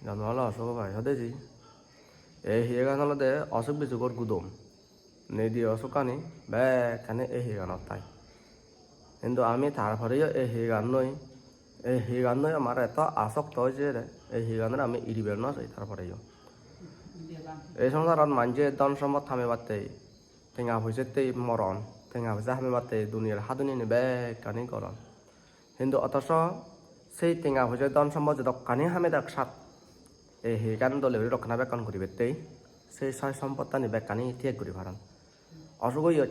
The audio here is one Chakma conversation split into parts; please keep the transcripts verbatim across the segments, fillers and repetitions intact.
Jono ole osuk obo ai, hode ji? Ei hiyegan olode osuk bisugor gudom. Nedi osukkani bekkani ei hiyeganot thai. Hintu ami tar poreyo ei hiyegannoi, ei hiyegannoi amar eto asokto oye de, ei hiyeganore ami iribar no sai tar poreyo. Ei songsarot manje dhon sompot hamebatte, tenga poisettei moron, tenga poise hamebatte duniyar hadunini bekkani goron. Hintu otoso sei tenga poise dhon sompot jedokkani hamedok sat, ei hiyegan dole guri rokkona bekkon guribattei sei soy sompottani bekkani tiyek guri paron. Osuk oyot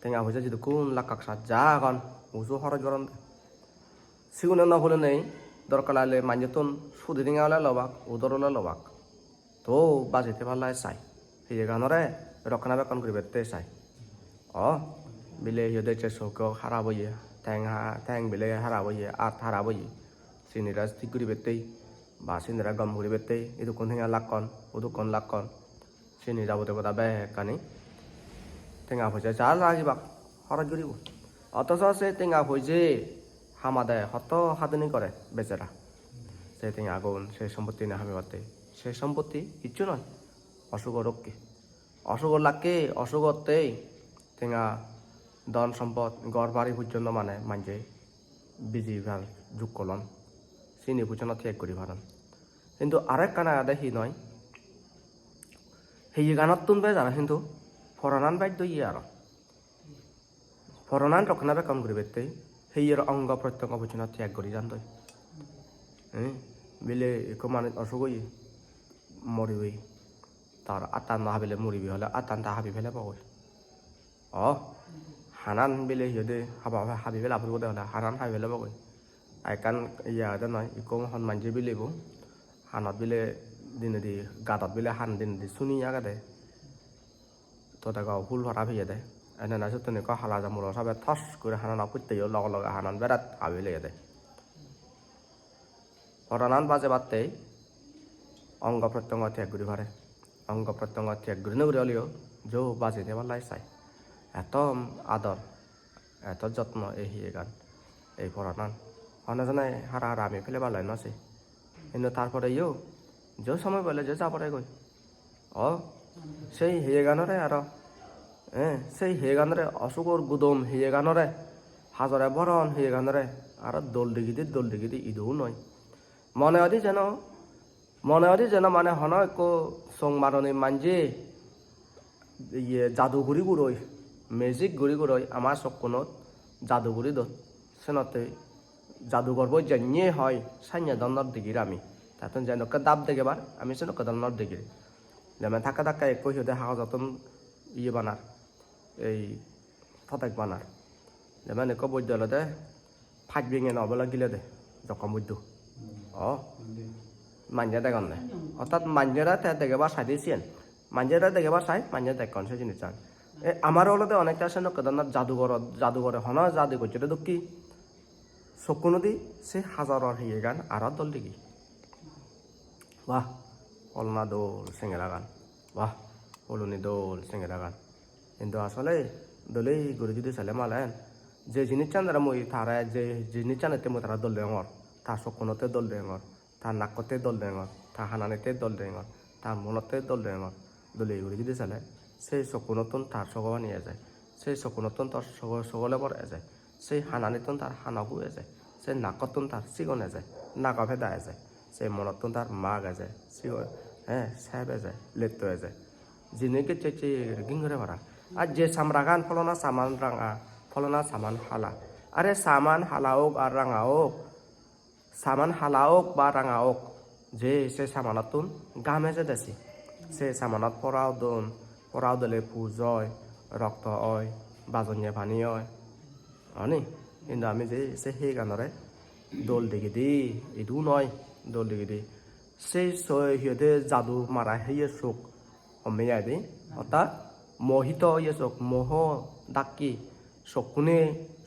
tenga poise jedukkun lakkak sat ja agon, uju horoj goron de. Sigune no pulenei dorkar lagile manjottun sudi tenga ole lobak, udor ole lobak. To baji thebar lai sai. Hiyeganore rokkona bekkon guribatte sai. O, bile hi hoide je sokko harap oye, teng ha-, teng bile harap oye, at harap oye. Sinire thik guribatte, ba sinire gom guribatte, idukkun tenga lakkon, udukkun lakkon. Sini jabotiyo goda bekkani. Tenga poise ja lagibak, horoj guribo. Otoso se tenga poise hamade hotto hadini gore bejara. Se tengagun, se sompottine hamebatte. Se sompotti hissu noi. Osugo rokke. Osugo lakke, osugottei tenga, dhon sompot, ghor bari pojjonto mane manje bijibar jukkolon. Sini pojjonto tiyek guri paron. Hintu aro ekkan agede hi noi? Hiyeganottun bej aro hintu poranan bej doye aro. Poranan rokkona bekkon guribatte hiyer ongo prottongo pojjonto tiyek guri jandoi. Eh, bile ekko manuj osuk oye, moribe. Tar attan do habile moribe hole attan ta habi pelebogoi. O, hanan bile hi hoide haba, habi pela puribo de hole hanan habi pelebogoi. Ar ekkan ye agede noi, ekko hon manje bilebo. Hanot bile dinedi, gadot bile han dinedi suni agede. To dego hul para piyede. Ene na siyottun ekko hala jamuro sabe tos guri hanano putteyo loge loge hanan berat habi leyede. Poranan bajebatte ongo prottongo tiyek guri pare. Ongo prottongo tiyek gurine guri oleyo jo baji thebar lai sai. Eto ador, eto jotno ei hiyegan, ei poranan. Hone jone hara hara ami pelebar lai no sei. Hintu tar poreyo jo somoy pele jo ja poregoi. O, sei hiyeganore aro, eh, sei hiyeganore, osugor gudom hiyeganore, hajore boron hiyeganore aro dol digidi, dol digidi idu noi. Mone hoide jeno, mone hoide jeno mane hono ekko song maroni manje iye jadu guri guroi, magic guri guroi ama sokkunot jadu guri don. Senotte jadugorbo jennye hoi, sanye donnor digir ami. Tattun jenokke dap degebar, ami senokke donnor digir. Jemon thakke thakke ekko hi hoide hagojottun iye banar, ei podek banar. Jemon ekko boiddo olode paj bingen obole gilede, jokkon boiddo. O, manje degonne. Ortat manjere te degebar saide siyen. Manjere degebar sai, manje dekkon se jinissan. E, amar olode onekta senokke donnor jadugor, jadugore hono jadu gocchede dokke. Sokkunodi se hajaror hiyegan aro dol degi. Wah, holona dol sengeragan. Wah, holoni dol sengeragan. Hintu asole dole guri judi sele malen, je jinissan aro mui tare, je jinissan ette mui tare dol degongor, ta sokkunotte dol degongor, ta nakkotte dol degongor, ta hananitte dol degongor, ta monotte dol degongor. Dole guri judi sele, se sokkunottun tar sogobani eje, se sokkunottun tar sogo-, sogolebor eje, se hananittun tar hanagu eje, se nakkottun tar sigon eje, nago peda eje, se monottun tar mag eje, sigon, eh, sep eje, letto eje. Jini gecche gecche guri ging gore para. Ar je samragan, pholona saman ranga, pholona saman hala. Are saman hala ok ar ranga ok, saman hala ok ba ranga ok, je se samanottun gam ejede se. Se samanot pora udon, pora udele puj oi, rokto oi, bajonye pani oi. Oni? Hintu ami je se heganore dol degidi, idu noi, dol degidi. Se soi hi hoide jadu mara heye sok homme ai de. Ortat mohito oye sok, moho dakki, sokkune,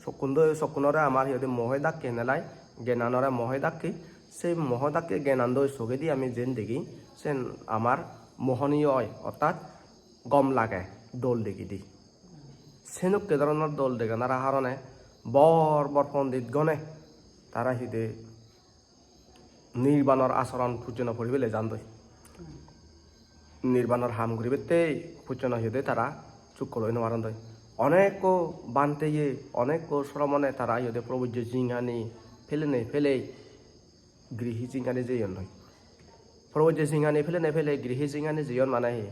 sokkundo, sokkunore amar hi hoide mohoi dakki henelai, gyananore mohoi dakki, se moho dakki gyanando sogedi ami jen degi, sen amar mohoniyo oi, ortat gom lage, dol degidi. Senokke doronor dol deganara harone bor bor pondit gone tara hi hoide nirbanor asoron pujjono puri pele jandoi. Nirbanor ham guribatte pujjono hi hoide tara sukko loi no parondoi. Onekko bhanteye, onekko sromone tara hi hoide probojje jinghani pelenei pelei grihi jinghani jeyonnoi. Probojje jinghani pelenei pelei grihi jinghani jeyon mane hi?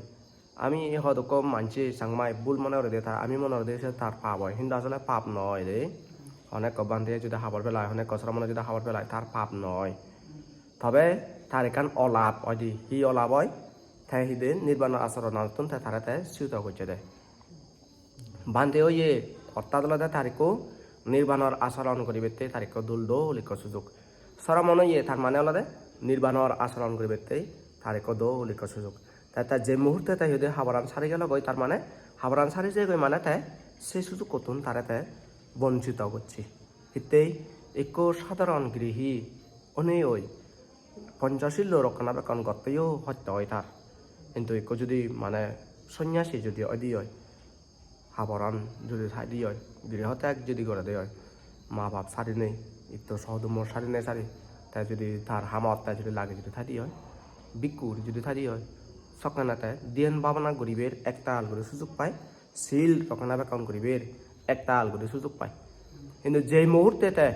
Ami hodokko manje Changmai bul mone gorede ta, ami mone gorede se tar pap oi, hintu asole pap noi de. Onekko bhanteye judi habor pelai, onekko sromone judi habor pelai, tar pap noi. Tobe tar ekkan olap oide, hi olap oi? Te hi hoide nirbanor asoronottun te tare te suto gocche de. Bhante oye, ortat olode tar ekko nirbanor asoron guribatte tar ekko dol dol ekko sujog. Sromon oye, tar mane olode nirbanor asoron guribatte tar ekko dol ekko sujog. Te, te je muhurte te hi hoide haboran sari gelogoi, tar mane haboran sari jeyegoi mane te se sujukkottun tare te bonchito gocche. Hittei ekko sadharon grihi onei oi Ponchosil rokkhona bekkon gotteyo hosto oi tar. Hintu ekko judi mane sonyasi judi oide oi, haboran judi saide oi, griho teg judi gorede oi, ma bap sarinei, itto sohodommo sarinei sari, te judi tar hamot te judi lage judi thaide oi, bhikkhu guri judi thaide oi, sokkene te dhyan bhabana guribar ektal guri sujog pai, sil rokkhona bekkon guribar ektal guri sujog pai. Hintu jei muhurte te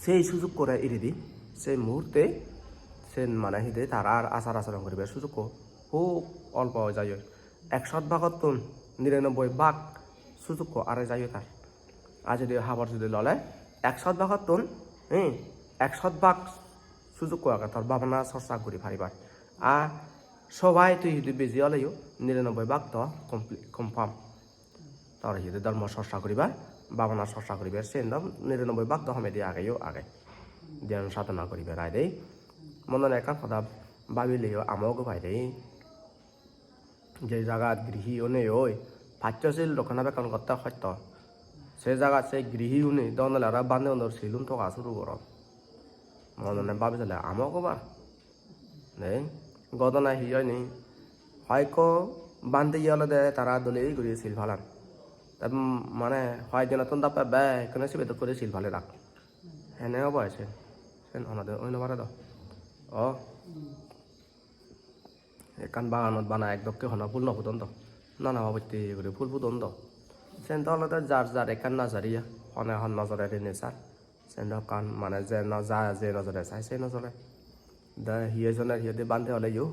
sei sujukkore iri di, sei muhurte sen mane hi hoide tarar achar achoron guribar sujukko hub olpo oi jai oi. Ekshot bhagottun niranobboi bhag sujukko are jai oi tar. Ar judi habor judi lole ekshot bhagottun, hi, ekshot bhag sujukko age tor bhabana chorcha guri paribar. Ar sobai tui judi beji oleyo niranobboi bhag do complete, confirm. Tor hi hoide dhormo chorcha guribar, bhabana chorcha guribar, siyen do niranobboi bhag do homedi ageyo age. Dhyan sadhana guribar aide. Monone ekkan hoda bhabileyo amok obo aide. Je jagat grihi onei oi, paccho sil rokkhona bekkon gotte hosto. Se jagat se grihi une don ole aro bhante unor silun toga suru goron. Monone bhabi sele amok obo. Nei, godona hi oini? Hoyekko bhanteye olode tara dole guri sil palan. Te, mm, mane hoyekjonottun dappe bekkune sibe dokke guri sil paledak. Hene obo sen? Sen honode oi no pare do. O. Ekkan baganot bana ek dokke hono phul no pudon do. Nana babotte guri phul pudon do. Sen do olode jar jar ekkan nazariya. Hone hon nojore rini sar. Sen do ekkan mane je no ja, je nojore sai, se nojore. De hi ejone hi hoide bhante oleyo,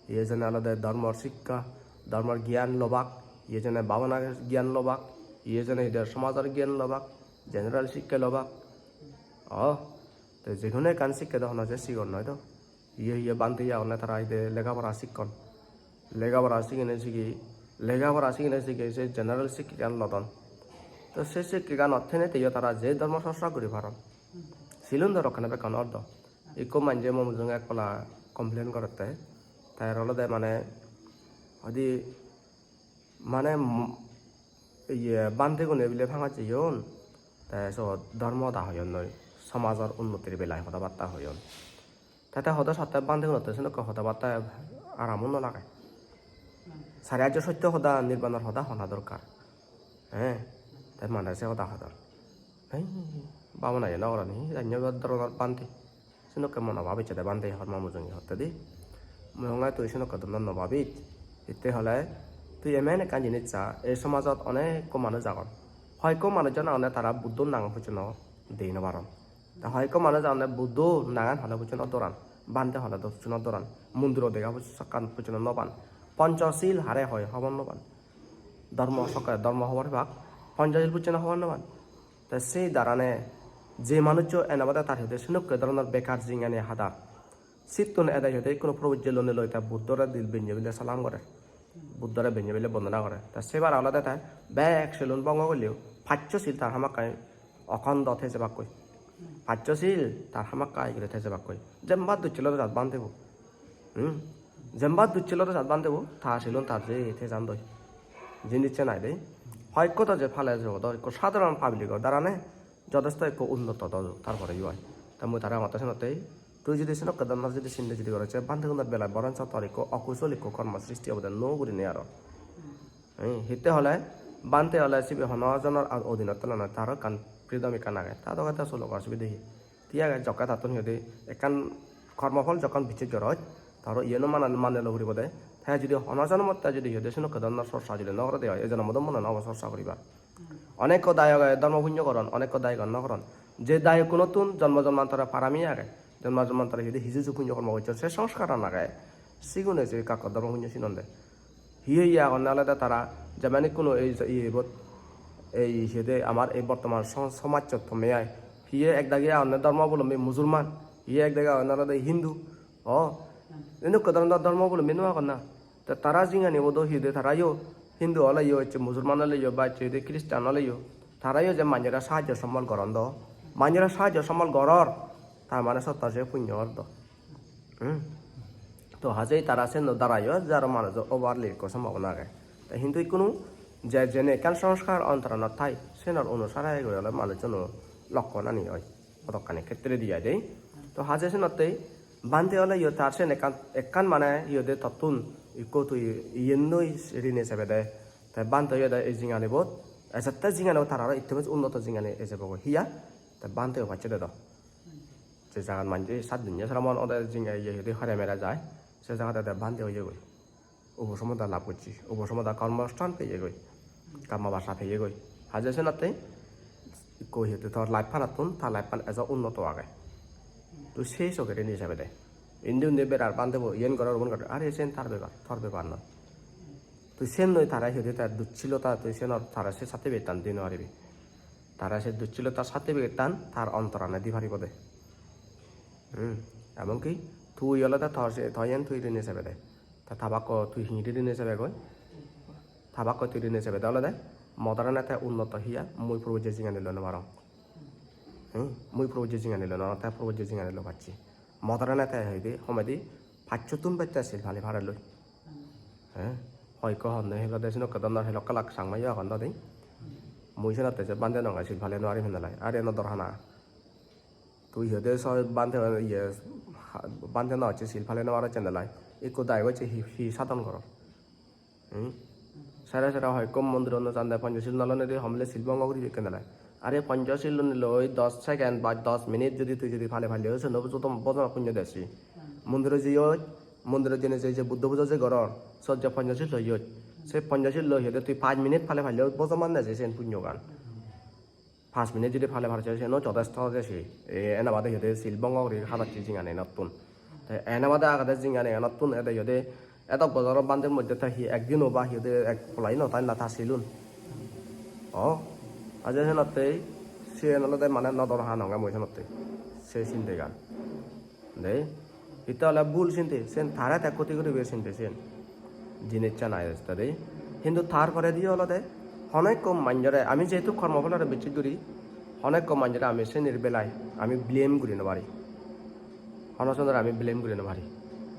hi ejone olode dhormor sikkha, dhormor gyan lobak, hi ejone bhabana gyan lobak, hi ejone hi hoide somajor gyan lobak, general sikkha lobak. O, te je hono ekkan sikke do hono je sigon noi do. Hiye hiye bhante agonne tara ide lega pora sikkon. Lega pora sigine sigi, lega pora sigine sigi se general sikkegan lodon. To se sikkeganot thene teyo tara je dhormo chorcha guri paron. Silun do rokkene bekkun or do. Ikko manje mo mujunge ek pala complain gorette. Te aro olode mane hoide mane m-, iye bhantegune bile phangat jeyon. Te sot dhormo hoda hoyon noi, somajor unnotir belai hoda batta hoyon. Te te hodo satte bhantegunotte senokke hoda batta aramo no lage. Sare ajjo sotto hoda, nirbanor hoda hona dorkar. He, te mane se hoda hodon. Ei, babona ye no goroni, hi jani dhoronor bhante. Senokke mono bhab ecche de bhante, horma mujungi hotte di. Mui honge tui senokke dhoronor no bhabit. Hitte hole, tui emen ekkan jinis sa, ei somajot onekko manuj agon. Hoyekko manuj jon agonde tara Buddho nang pujjono dei no paron. Ta hoyekko manuj agonde Buddho nangan hole pujjono doran, bhante hole pujjono doran, mondiro dega sakkan pujjono no pan. Ponchosil hare hoi hobor no pan. Dhormo sokke dhormo hobor pebak, Ponchosil pujjono hobor no pan. Te se darane je manuccho ene bade tar hide senokke dhoronor bekar jingani hadar. Sittun ede hide ikkunu probojje lonei loi te Buddhore dil bennei bile salam gore. Buddhore bennei bile bondona gore. Te se bara olode te bek silun bongo golleo paccho sil tar hamakkai okhondo thei jebakkoi. Paccho sil tar hamakkai guri thei jebakkoi. Jemba ducchilode jat bhantebo. Hmm? Jemba ducchilode jat bhantebo, ta silun tar je thei jandoi. Jinis se nai de. Hoyekko do je pale jogodo, ekko sadharon public-or darane jodesto ekko unnoto do, tar pore yo ai. Ta mui tare hongotte senotte, tui judi senokke dhoronor judi sinde judi gorot, se bhantegunor belai boroncho tor ekko okusol ekko kormo sristi obode nuo gurinei aro. Ei, hitte hole, bhante ole sibe hono jonor a-, odinot tole noi, taro ekkan freedom ekkan age. Ta doge ta sulok osubide hi? Thik age, jokke tattun hi hoide ekkan kormo phol jokkon bicchej goroj, taro iyeno mane, mane lo puribo de. Te judi hono jonomot te judi hi hoide senokke dhoronor chorcha judi no gorede oi, ei jonomot do mone no obo chorcha guribar. Onekko dayoge dhormo punyo goron, onekko dayoge no goron. Je dayokkunottun jonmo jonmantore parami age, jonmo jonmantore hi hoide hiju hiju punyo kormo gocchon, se songskaran age, sigune je ekka ekka dhormo punyo sinon de. Hiye hiye agonne olode tara, jemon ikkunu ei je iyebot, ei hi hoide amar ei bortoman so-, somajjot tome ai. Hiye ekdagi agonne dhormo obolombi Musulman, hiye ekdagi agonne olode Hindu. O, endokke dhoronor dhormo obolombi no agon na. Te tara jinganibo do hi hoide tarayo Hindu oleyo, ecche Musulman oleyo, ba ecche hoide Christian oleyo, tarayo je manjore sahajjo sombol goron do, manjore sahajjo sombol goror, tar mane sotto se punyo or do. Hmm. To hajei tara seno darayo je aro manujo obar likko sombhabona age. Te hintu ikkunu je jene ekkan songskar ontoranot thai, senor onusare guri ole manujuno lokkonani oi. Hodokkani khetre di ai de. To haje senotte bhante oleyo tar sen ekkan, ekkan mane hi hoide tottun ikko tui iyennoi rine sebede. Te bhante oyede ei jinganibot, ejette jinganibot tar aro ittun bej unnoto jingani ejebogoi. Hiya? Te bhante o pacche dedo. Je jagat manje sat dinne sramon ode jinga iye hoide hare mere jai, se jagat ede bhante oyegoi. Uposomoda lab gocche, uposomoda kormosthan peyegoi, kamma basa peyegoi. Haje senotte ikko hi hoide tor life-anattun ta life-an ejo unnoto age. Tui sei sogere ni sebede. Indi undi berar bhantebo iyen goror, ubon goror, are sen tar bepar, tor bepar noi. Tui sen noi tare hi hoide tar dussilota, tui senor tare se certificate-tan di no paribi. Tare se dussilota certificate-tan tar ontorane di paribo de. Hmm. Emon ki tui olode tor se, toyen tui rini sebede. Te tabakko tui hingiri rini sebegoi? Tabakko tui rini sebede olode modorane te unnoto hiya, mui purbo je jinganilo no parong. Hmm. Mui purbo je jinganilo no, te purbo je jinganilo pacche. Modorane te hoide homedi pacchottun bette sil pale pareloi. He? Hoi ikko honne helode senokke dhoronor helok kelak Changmayo agon do de. Mui senotte je bhante nonge sil pale no parim hendelai. Are no dor hana. Tui hi hoide so bhante iye, ha-, bhante no hocche sil pale no parocche hendelai. Ikko dai gocche hi, hi sadon goror. Hmm? Sere sere hoi ikko mondiro no jande Panchashil no lonei de homle sil bongo guri ekkendelai. Are Panchashil loi dos second ba dos minute judi tui judi pale pale oi, seno bojoman punyo de si. Mondiro jeyot, mondiro jeinei je, je Buddho pujo je goror, sot je Panchashil loyot. Se Panchashil loi hi hoide tui pach minute pale pale oi, bojoman de si sen punyogan. Pach minute judi pale pale se, seno jodesto de si. E, ena bade hi hoide sil bongo guri hadacche jinganinottun. Te ena bade agede jinganinottun ede hi hoide edok bojoro bhanter moddhe te hi ekdino ba hi hoide ek polai no tanla ta silun. O, aje senotte siyen olode mane nodor hanonge mui senotte. Se sindegan. De, hitte ole bul sinde, sen tare te khoti guribe sinde sen. Jinissan ai esta de. Hintu tar poredi olode hono ekko manjore, ami jehetu kormo pholore bicches guri, hono ekko manjore ami senir belai ami blame guri no pari. Hono sonore ami blame guri no pari.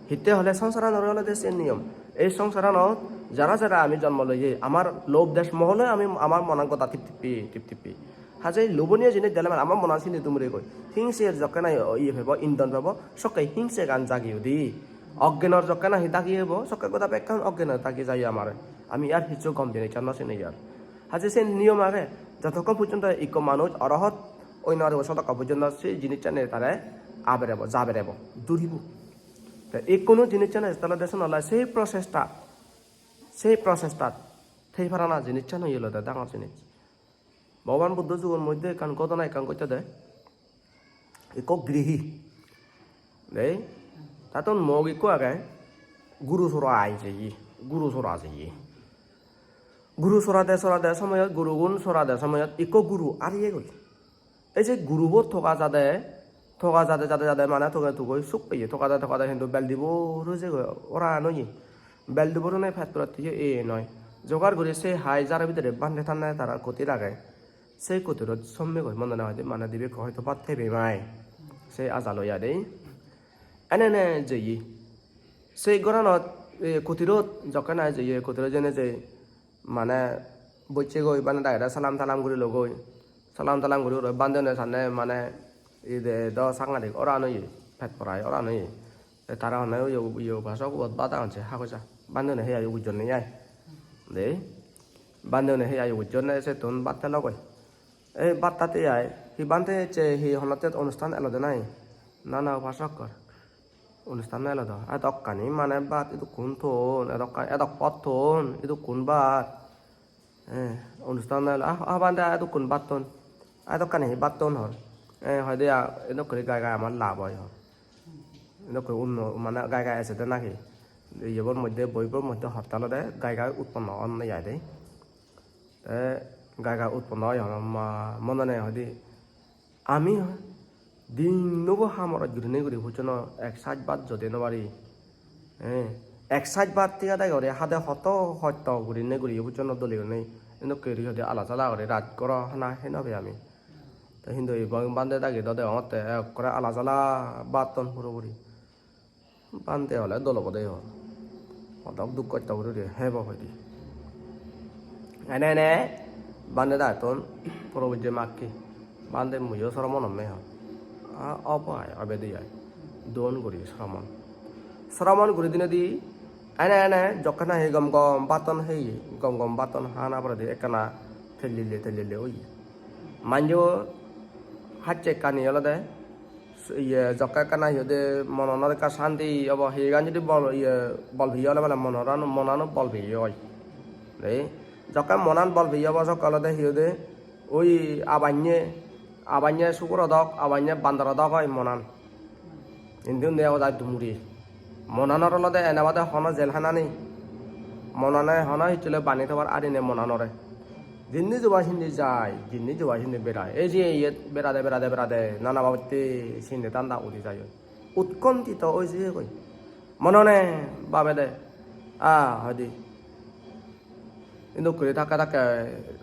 Hitte hole songsaranor olode sen niyom. Ei songsaranot jara jara ami jonmo loye, amar lobh desh moho loi ami amar monan goda tip tippi, tip tippi. Haje loboniyo jinis dele mane amar monan sindi dumuri goi. Hingse jokke nahi iye pebo, indon pebo, sokke hingsegan jagi udi. Oggenor jokke nahi dagi ebo, sokke goda bekkan oggenor dagi jai amar. Ami ar hissu gom jinissan no sini ar. Haje sen niyom age, jotokkon pojjonto ikko manuj orohot oi no paribo, sotokkon pojjonto se jinissani tare aberebo, jaberebo, duribo. Te ikkunu jinissani tale deson olai sei process-ta, sei process-tat thei parana jinissani olode dangor jinis. Bhogoban Buddho jugon moddhe ekkan ghotona ekkan ghottede. Ikko grihi. Dei, tattun mok ikko age, guru sora ai jeye, guru sora jeye. Guru sorade, sorade somoyot, gurugun sorade somoyot ikko guru ariyegoi. Ei je gurubo toga jade, toga jade, jade, jade mane toge tugoi suk peye, togade, togade hintu bel dibor oi jegoi, oran oye. Bel dibor onei pet puratte ye ei noi. Jogar guri se hai jaro bidire bhante thanne tara kutir age. Se kutirot somme goi, mone na hoide mane dibe ekko hoito bhat thebe mai. Se aja loi ade. Ene ene jeye. Se goranot, e, kutirot jokke nahi jeye, kutirot jeinei je mane bocche goi, bhante dagire salam talam guri logoi. Salam talam guri guri bhante une sanne mane ide do sangadik oran oye, pet porai oran oye. Te tara honne oye, oye upasok ubot bhat agon se hagoja. Bhante une he ai ugujjonne ai. De. Bhante une he ai ugujjonne settun bhat helogoi. Ei bhat tate ai. Hi bhante, ecche hi honotte onusthan elode nahi? Na, na, upasok gor. Onusthan no elode. Edokkani mane bhat idukkun ton, edokkani, edok pot ton, idukkun bhat. Eh, onusthan no elo. Ah, ah, bhante, ah, edokkun bhat ton. Ah, edokkani hi bhat ton hor. Eh, hoide, ah, edok guri gai gai amar lab oi hor. Edok guri unno-, mane gai gai ejede nahi. Iyebor moddhe, boibor moddhe hotta olode gai gai utponno onne ai de. Te gai gai utponno oi hon ma-, mone mone hoide, ami din nubo hamorot gurinei guri hucchono ek saj bhat jode no pari. Eh, ek saj bhat thiya dagi guri hade hoto hosto gurinei guri hucchono dole gurinei. Endokke guri hoide ala sala guri raj goro hana hei no pei ami. Te hintu ei bhante dagi do degongotte ekkore ala sala bhatton puro puri. Bhante ole dol obode hon. Hodok duk hosto guri guri hebo hoide. Ene ene bhante dattun puro bujje makke. Bhante muiyo sromon omme hon. A, obo ai, obede ai. Don guri sromon. Sromon guri dinedi ene ene jokke nahi gom gom bhatton heye, gom gom bhatton hana poredi ekkana tellile tellile oye. Manjo hacche ekkani olode iye jokke ekkana hi hoide monanot ekka santi obo, hiyegan judi bol, iye bol peye ole mane monoran, monano bol peye oi. Dei, jokke monan bol peye obo sokke olode hi hoide oi abanye, abanye sugoro dok, abanye bandoro dok oi monan. Indi undi ego jai dumuri. Monanor olode ene bade hono jel hana nei. Monane hono hissu loi bani thobar ari nei monanore. Jinni joba sindi jai, jinni joba sindi berai. Ei je iyet berade, berade, berade, nana babotte sindi tanda udi jai oi. Utkontito oi jeyegoi. Monane babede, ah, hoide. Induk guri thakke thakke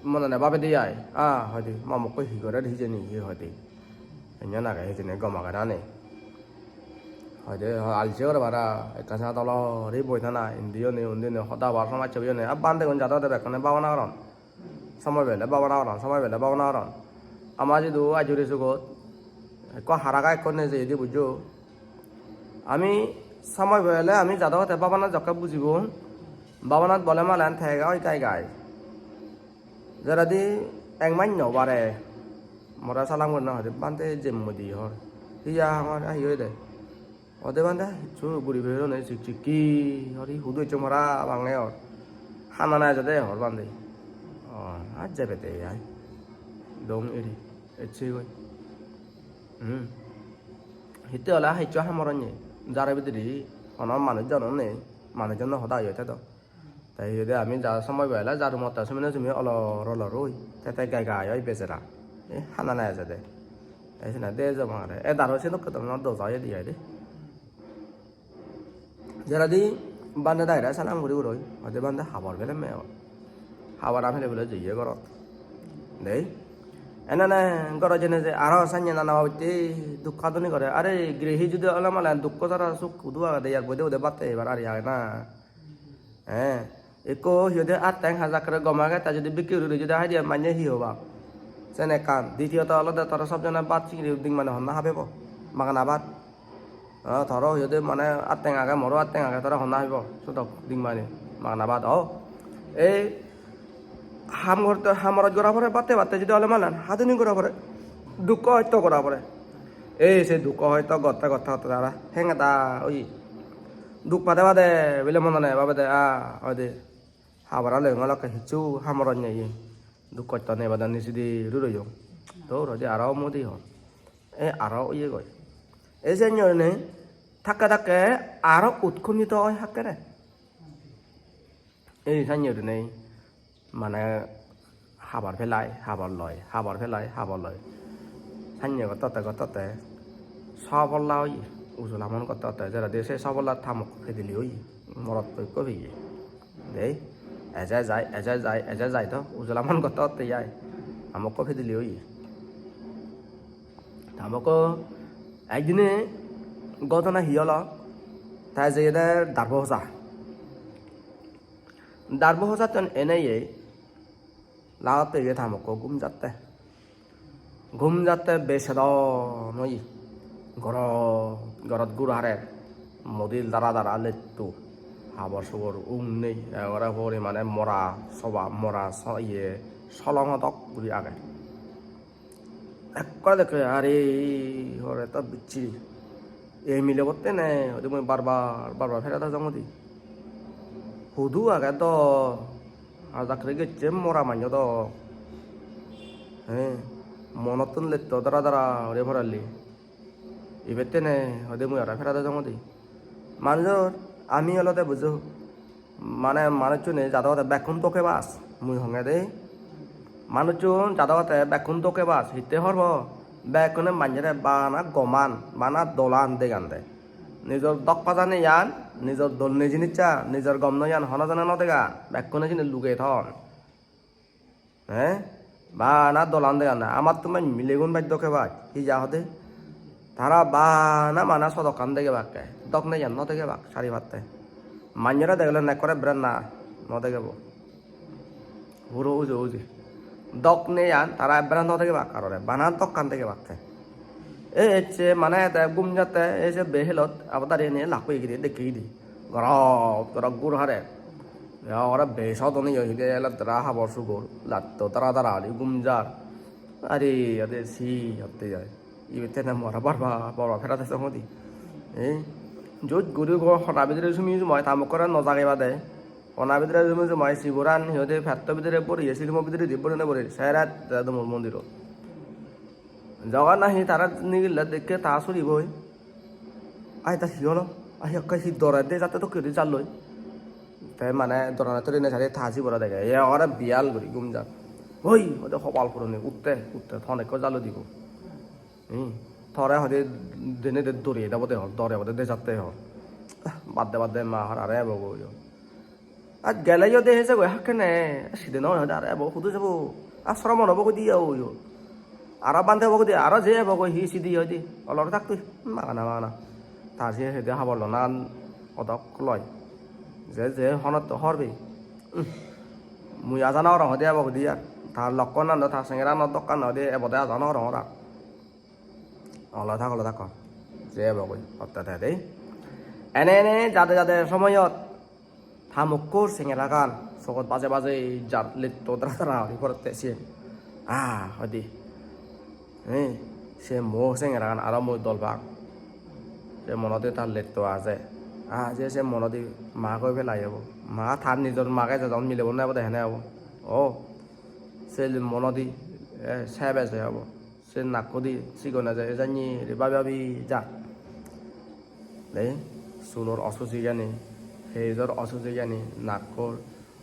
monane babede ai. Ah, hoide, ma mokko hi gorer hijeni, hi hoide. Enyan age hijeni, gom age na nei. Hoide, ho-, alse gore para, ekkan sat olori boi thana, indi oni, undi oni, hoda hobar somajje oyoni. Ah, bhantegun jadon de bekkune babana goron. Somoi pele babana goron, somoi pele babana goron. Ama jidu ajuri sugot, ekko haraga ekko nejeyedi bujjo. Ami somoi pele ami jado hote babana jokke bujibong, babanat bole malen tege oi gai gai. Jeredi ek maj no bare, more salam guri na hoide, "Bhante jemmo di hor." "Hiya hor, ahi hoide?" "Ode bhante, hissu guri peyonne sik sikki, hori hudu ecchong para bange or. Hana na ejede hor bhante." "O, ar jebede ai. Dong eri, ecche goi." Hmm. Hitte ole hissu hamor onne. Jare bidire hono manuj jon nei, manuj jon hoda oi tedo. Te iyot ami ja somoi pele jaru motte sumine sumi olor olor oi. Te te gai gai oi bejara. E hana na ejede. Te sene de jomare. E daro sedokke dhoronor doja oyede ai de. Jeredi bhante daire salam guri guroi. Hoide bhante habor pelem me o. Habor am pele bole jeye gorot. Dei. Enane gorot jene je aro sanye nana babotte duk hadoni gore. Are grihi judi ole male dukko sara suk hudu agede, yak boide boide batte hebar ari age na. He, ekko hi hoide atteng hajakkere gom age, te judi bikke guri guri judi hai diye manye hi hobak? Sen ekkan. Ditiyoto olode tore sob jone bhat singiri ding mane honna habebo? Magana bhat. Ah, toro hi hoide mane atteng age, moro atteng age, tore honna habebo? Sodok ding mane magana bhat. O, ei ham gorte, ham gorot gora pore, batte batte judi ole mane haduni gora pore, dukko hosto gora pore. Ei se dukko hosto gotte gotte gotte tara hengeda oye. Duk pade pade bile monane babede, ah, hoide habara loyong olokke hissu hamorot nei ye. Duk hosto nei bade nijedi ruroyong. Dor hoide aro mudi hon. E aro oye goi. E senne gurinei thakke thakke aro utkhonito oi hakkene. Ei senne gurinei mane habor pelai, habor loi, habor pelai, habor loi. Senne gottotte gottotte sobolla oye, ujulamon gottotte, jeredi se sobolla ta mokko pedili oye, morotto ekko peye. Dei, eje jai, eje jai, eje jai do, ujulamon gottotte jai, ta mokko pedili oye. Ta mokko ekdine ghotona hi olo, te jeyede darbo hoja. Darbo hojattun eneye lagot peye ta mokko gum jatte. Gum jatte besedon oye. Gorot, gorot gur harer. Mudil dara dara letto. Habor subor um nei. Ekkore pori mane mora soba, mora so-, iye, solongo dok guri age. Ekkore dekke, are, hore to bicchi. Ei milebotte ne, hoide mui bar bar, bar bar peret ejong hoide. Hudu age do, ajakre gecche mora manjo do. He, monottun letto dara dara guri porelli. Ibette ne, hoide mui aro peret ejong hoide. Manjor, ami olode bujo. Mane manuchchune jadot bekkun dokke bas, mui honge de. Manuchchun jadot bekkun dokke bas, hitte horbo? Bekkune manjore bana goman, bana dolan degan de. Nijor dok pajani yan, nijor dol nei jinissan, nijor gom noi yan hono jone no degan, bekkune sini luge thon. He? Bana dolan degan na. Amattun bej milegun bej dokke baj. Hi ja hode? Tara bana mana sodokkan degebakke. Dok nei yan no degebak sari patte. Manjore degele nekkore beren na no degebo. Puro ujo uji. Dok nei yan tara beren no degebak karore. Bana dokkan degebakke. E ecche mane te gum jatte, e se behelot abadari ene lakko igidi dekke gidi. Gorot gorot gur hare. Ya ora besodoni yo hide ele dara habor sugor. Latto dara dara guri gum jar. Are ade si hotte jai. Ibe tene mora barba barba pera de songodi. Eh? Joj guri go hona bidire sumi sumai ta mokkore no jage bade. Hona bidire sumi sumai sigoran hi hoide petto bidire boriye, silimo bidire di borine bori. Seret de dumur mondiro. Jogon nahi tara nigille dekke ta suriboi. Ai ta hi holo? Ai ekka hi dore de jatte dokke guri jalloi. Te mane dorane torine sari ta sibore dege. Ye ore biyal guri gum jar. Oi, ode hopal puroni utte, utte ton ekko jalo dibo. Hmm. Tore hode dene de dore debode hor, dore obode de jatte hor. Ah, badde badde ma har are ebo go yo. Ar gele yo de hese goi hakkene, side no hode are ebo hudu jabo. Ar sromon obo goi diye oyo. Aro bhante obo goi diye, aro je ebo goi hi sidi hoide. Olor tak tui, magana magana. Tar se hede habor lonan odok loi. Je je honot to horbe. Hmm. Mui aja no gorong hode ebo goi diye ar. Tar lokkonan do, tar sengeran do dokkan hode ebode aja no gorong ora. Olo thak, olo thak. Je ebo goi, otte te dei. Ene ene jade jade somoyot ta mokkur sengeragan sogot baje baje jar, letto dara dara guri porotte siyen. Ah, hoide. He, se mo sengeragan aro mui dol pang. Se monodi tar letto aje. Ah, je se monodi ma goi pelai obo. Ma tar nijor mage jadon milebo na ebode hene obo. O, se monodi, eh, sebe se obo. Se nakkodi sigon eje, ejanye guri babi babi jar. Dei, sulor osujigani, pejor osujigani, nakkor,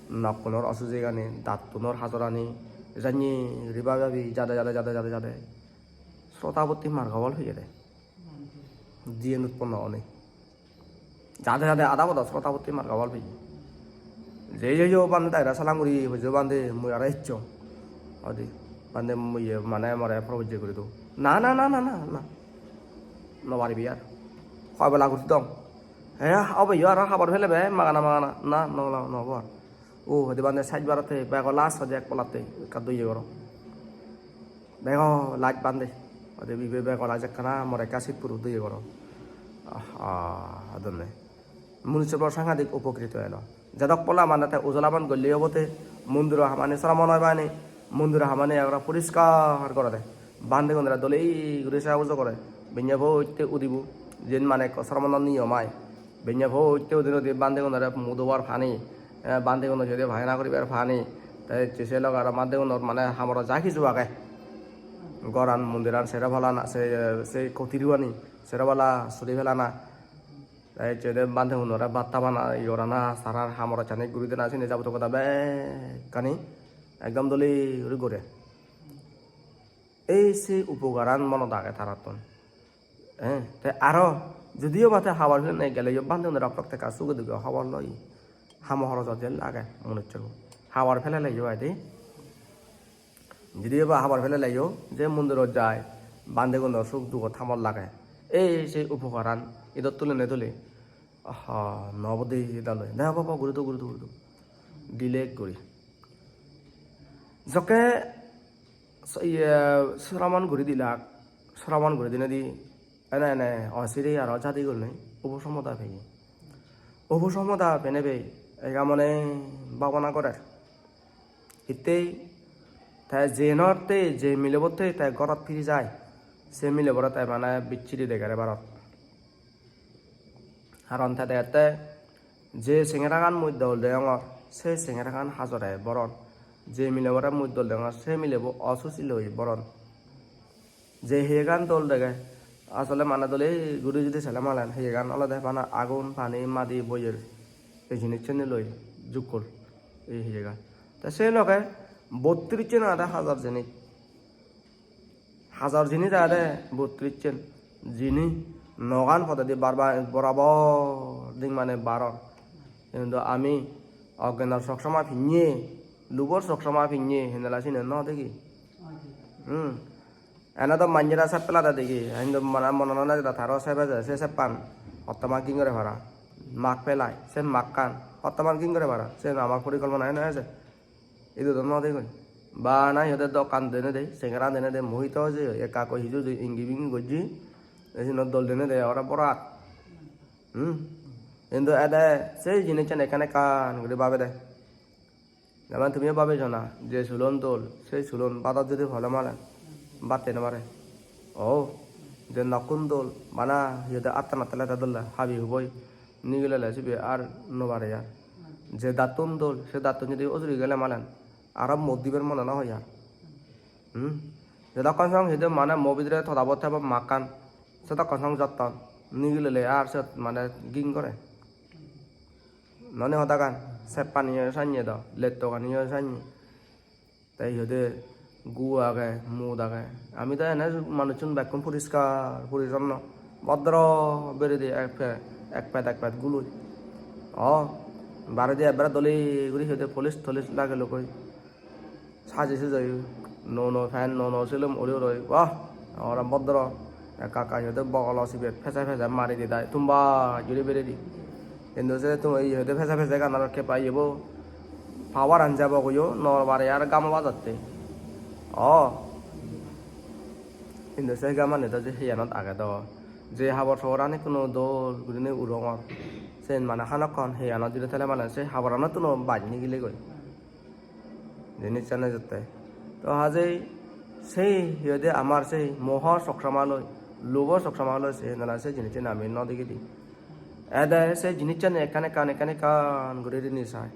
nokkunor osujigani, dattunor hajorani, ejanye guri babi babi jade, jade, jade, jade, jade. Srotapotti margo phol peyede. Jiyen utponno onei. Jade jade ada bodo srotapotti margo phol peye. Je je yo bhante daira salam guri, hojo bhante mui aro ecchong. Odi, bhante mui ye mane more probojje guri do. Na, na, na, na, na, na. No paribi ar. Hoi bela guri dong. He, obe yo aro habor pele be, magana, magana. Na, no, no, no, bor. O, hodi bhante saj barotte, bego last hodi ek polatte, ekka doye goro. Bego laj bhante. Hodi bibe bego laj ekkana, more ekka sit puro doye goro. Ah, ah, adonne. Munusyo bor sangadik upokrito elo. Jedok pola mane te ujolabon golle obote, mondiro hamani sromon oi bani, mondiro hamani ekkore poriskar gore de. Bhantegunore dole guri seba pujo gore. Benne photte udibo, jen mane ekko sromonor niyom ai. Benne photte udi udi bhantegunore mudobar pani, eh, bhantegunore jodi bhajana guribar pani, te ecche se loge aro bhantegunor mane hamoro ja hissu age. Goran, mondiran, sero pala na, se, se kotiruani, sero pala suri pelana. Te ecche de bhantegunore bhat habana, ye gorana, tarar hamoro jani guri dena, sini jabotiyo hoda bekkani ekdom dole guri gore. Ei se upokaran monot age tarattun. Eh, te aro judiyo ba te habar pelei geleyo bhantegunore rok rok tekka suge duge hobor loi. Hamo horojot je lage manuchchun. Habar peleleyo ai de. Judiyo ba habar peleleyo je mondirot jai, bhantegunor suk dugot hamot lage. Ei se upokaran idot tulinei tuli. Aha, no obode daloi. Na baba, guri do, guri do, guri do. Delete guri. Jokke so-, iye, sramon guri dilak, sramon guri dinedi ene ene osire aro jadi gurinei uposomoda peye. Uposomoda penei bei ega mone bhabana gorer. Hittei Te jenotte, je milebotte te gorot firi jai, se milebore te mane bichiri degere barot. Haron te degette je sengeragan mui dol degongor, se sengeragan hajore boron. Je milebore mui dol degongor, se milebo osusi loi boron. Je heyegan dol dege, asole mane dole guri judi sele malen heyegan olode bana agun, pani, madi, boyer, ei jinissunni loi jukkol ei heyegan. Te se loge bottrissen agede hajar jinis. Hajar jinis agede bottrissen, jini nogan podedi bar bar borabor ding mane baron. Hintu ami oggenor soksoma pinne, lubor soksoma pinne, hendela sini no degi. Hmm. Ene do manjere sep pelade degi, hintu mane monanot nejede taro sep eje, se seppan hottoman ging gore para. Mak pelai, se makkan hottoman ging gore para. Se ama porikolpona ene eje. Idu do no degoi. Bana hi hoide dokkan dene de, sengera dene de, mohito oye, ekka ekko hiju hiju ingi bingi gojje. Te siyeno dol dene de, ora borat. Hmm. Hintu ede se jinissan ekkan ekkan guri babede. Jemon tumiyo babi sona, je sulon dol, se sulon badot judi pole malen, batte no pare. O, je nokkun dol, bana hi hoide attan atte lete dole, habi huboi nigilele sibe ar no pare ar. Je dattun dol, se dattun judi ujuri gele malen, aro mot dibar mone no hoi ar. Hmm? Jodokkon song hi hoide mane mo bidire todabot thebo makkan, sedokkon song jotton, nigilele ar siyot mane ging gore. Noni hodagan, seppaniyo sanye do, lettoganiyo sanye. Te hi hoide gu age, mut age. Ami do ene manuchun bekkun poriskar, porisonno, bodro beredi ek pe-, ek pet, ek pet guloi. O, baredi ekkere dole guri hi hoide polish tolish lagei logoi. Saji sujai, nuo nuo pant, nuo nuo silum uri uri, wah, aro bodro, ekka ekka hi hoide bogolo sibet pese pese mari di dai, tumba juri beredi. Hintu se tum-, hi hoide pese pese gan aro keppa yebo power an jabo goyo, nor bare ar gamo bajotte. O. Hintu se gamani do je hiyanot age do, je habor soborani kuno dol gurinei urongor. Sen mane hanakkon hiyanot juri thele mane se haboranottun baj nigilegoi. Jinissan ejotte. To hajei sei hi hoide amar sei moho soksomaloi, lobo soksomaloi se nana se jinissan ami no degidi. Ede se jinissan ekkan ekkan, ekkan ekkan guri rini sai.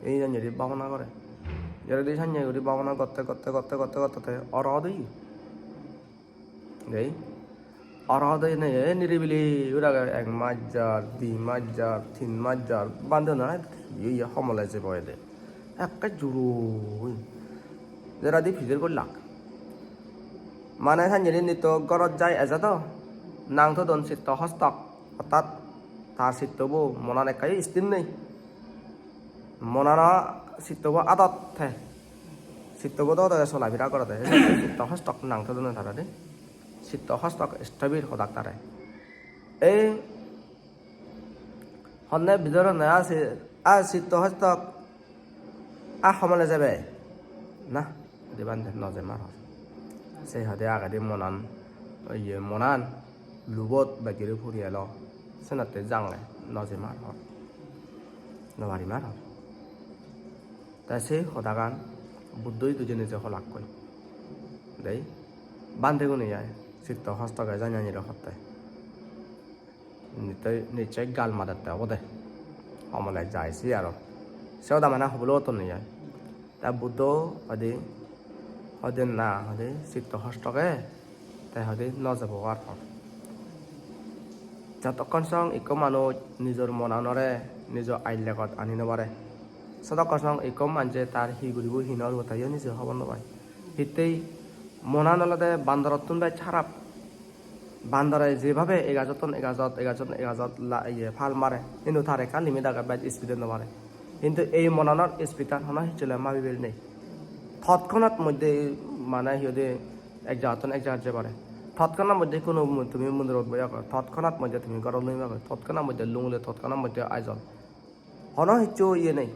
Ei janye guri bhabona gore. Jeredi sanye guri bhabona gotte, gotte, gotte, gotte, gotte te orohot oye. Dei. Aro de nei, ei niribili guri age, ek mas jar, di mas jar, tin mas jar, bhante hona, iye, iye, homole jebo ede. Ekke juro. Jeradi pijor gollak. Mane sanjiri nitto gorot jai eje do, nang todon sitto hostok, ortat tar sittobo monan ekka sthir nei. Monano sittobo adot te. Sittobo do de solabira gorede. Sitto hostok nang todonne tara de. Sitto hostok stobir hodak tare. Ei honne bidor honne a si-, a sitto hostok a homole jebe. Na, diban de no jemar hor. Se hode agede monan, iye monan lubot bej guri puri elo. Senotte jange no jemar hor. No parimar hor. Te se hodagan Buddho idu jeinei je holakkoi. Dei, bhantegune ai, sitto hostoge janjanire hotte. Nitte, nichchoi gal madette obode. Homole jai se aro. Se hoda mane hobolo gotton nei ai. Te Buddho hoide, hoide na, hoide sitto hostoge te hoide no jabo ar hor. Jotokkon song ikko manuj nijor monanore nijo aillegot ani no pare, sotokkon song ikko manje tar hi guribo hi no guribo teyo nije hobor no pai. Hittei monan olode bandorottun bej harap. Bandore jebhabe ei gajottun ei gajot, ei gajottun ei gajot la-, iye, pal mare, hintu tar ekkan limit age, bej speed-ot no mare. Hintu ei monanor speed-an hono hissu loi mabibel nei. Totkhonat moddhe mane hi hoide ek jagattun ek jagat jei pare. Totkhonat moddhe kuno mu-, tumi mondirot boi ago, totkhonat moddhe tumi gorot lumi ago, totkhonat moddhe Lunglei, totkhonat moddhe Aizawl. Hono hissu iye nei.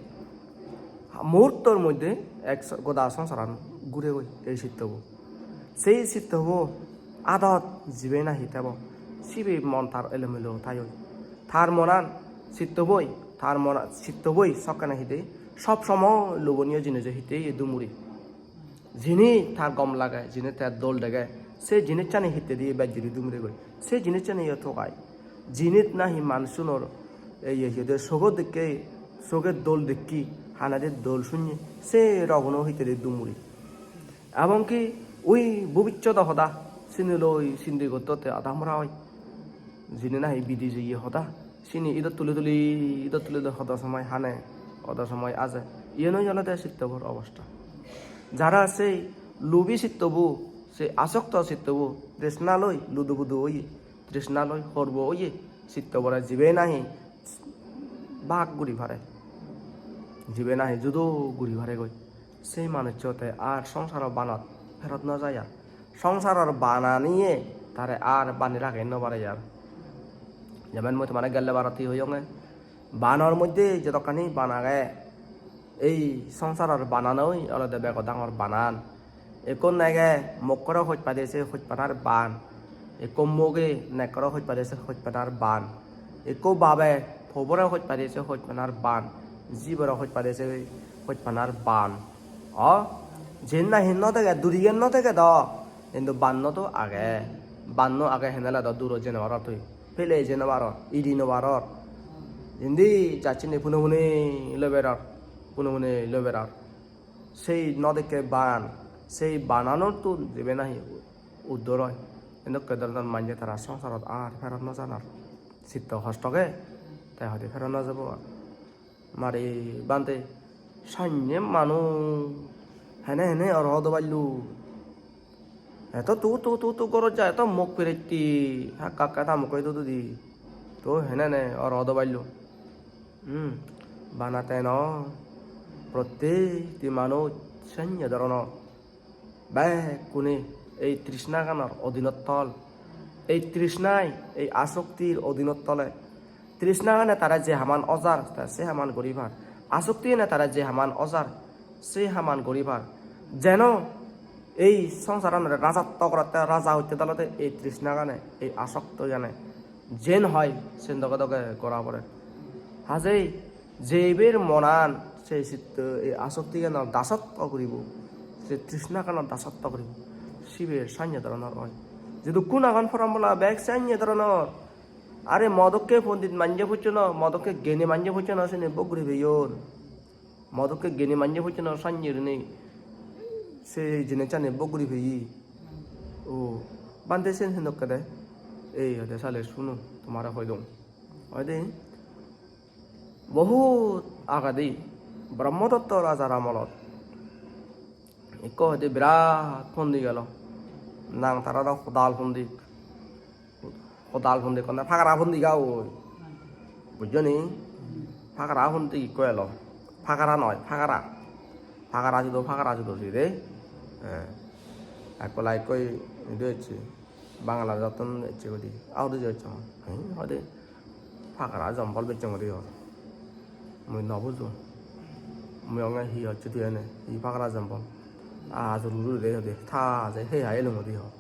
Muhurtor moddhe ek s-, goda songsaran gure goi ei sittobo. Sei sittobo adot jibe nahi tebo, sibe mon tar elomelo tai oi. Tar monan sittoboi, tar mona-, sittoboi sokkene hide sob somoy loboniyo jinijo hide iye dumuri. Jini tar gom lage, jini tar dol dege, se jinissani hittedi bej juri dumuri goi. Se jinissani yo togai. Jinit nahi manusunor, ei ye, ye, de sogo dekke, soge dol dekki, hanade dol sunye, se roguno hittedi dumuri. Ebong ki ui bobissodo hoda, sini loi sindi gottotte adamora oi. Jini nahi bidi jeye hoda, sini idot tuli tuli, idot tuli tuli hodo somoi hane, hodo somoi aje. Iyen oi olode sittobor obosta. Jara sei lubi sittobo, sei asokto sittobo, trisna loi ludu budu oye, trisna loi horbo oye, sittobore jibe nahi bak guri pare, jibe nahi judo guri paregoi, sei manuccho te ar songsaro banot pherot no jai ar. Songsaror bananiye tare ar bani ragei no pare ar. Jemon mui tomare gelle barot hi hoyonge, banor moddhe jodokkani ban age, ei songsaror bananoi olode bego dangor banan. Ekko nege mokkore hoj pade se hojpanar ban, ekko moge nekkore hoj pade se hojpanar ban, ekko babe pobore hoj pade se hojpanar ban, jibore hoj pade se hojpanar ban. O, jen nahi no dege, duriyen no dege do, hintu banno do age. Banno age henele do duro jei no paror tui, pele jei no paror, idi no paror. Indi jacchini pune pune loi beror, pune pune loi beror. Sei no dekke ban, sei bananottun jibe nahi uddor oi. Endokke dhoronor manje tara songsarot ar pherot no janar. Sitto hosto ge, te hoide pherot no jabo ar. Mari bhante, sanye manuj, hene hene orohot obaillo. Eto tu tu tu tu gorot ja, eto mok piretti, hakka hakka ta mokko idu dudi. To hene hene orohot obaillo. Hmm, bana te no, prottekti manuj sanye dhoronor. Bekkune ei trishnaganor odinot tol. Ei trishnai, ei asoktir odinot tole. Trishnagane tare je haman ojar, te se haman guri par. Asoktigane tare je haman ojar, se haman guri par. Jeno ei songsaranore rajatto goratte, raja hotte olode ei trishnagane, ei asoktigane. Jen hoi, sen doge doge gora pore. Hajei jeiber monan se sitto ei asoktiganor dasotto guribo, se trishnaganor dasotto guribo, sibe sanye dhoronor oi. Jedukkun agon poranbola bek sanye dhoronor. Are modokke pondit manje pojjono, modokke geni manje pojjono sini bok guri peyon. Modokke geni manje pojjono sanye gurinei se jinissani bok guri peye. O, bhante sen sen dokke de. Ei hoide sale suno, tomare hoi dong. Hoide, bohut agedi Brahmadatta rajar amolot ekko hoide birat pondi gelo. Nang tara do Hodal pondi. Hodal pondi honne, pagara pondi ga oi. Bujjo ni? Pagara pondi ekko elo. Pagara noi, pagara. Pagara judo, pagara judo si de. Eh. Ekko la ekko idu ecche. Bangladesh-ottun ecche guri. Ahudu je ecche. Hi hoide? Pagara jombol bejjong guri hor. Mui no bujong. Mui onge hi hocche tui ene? Hi pagara jombol? Ah, juru juru de hode. Tha je he hai elung guri hor.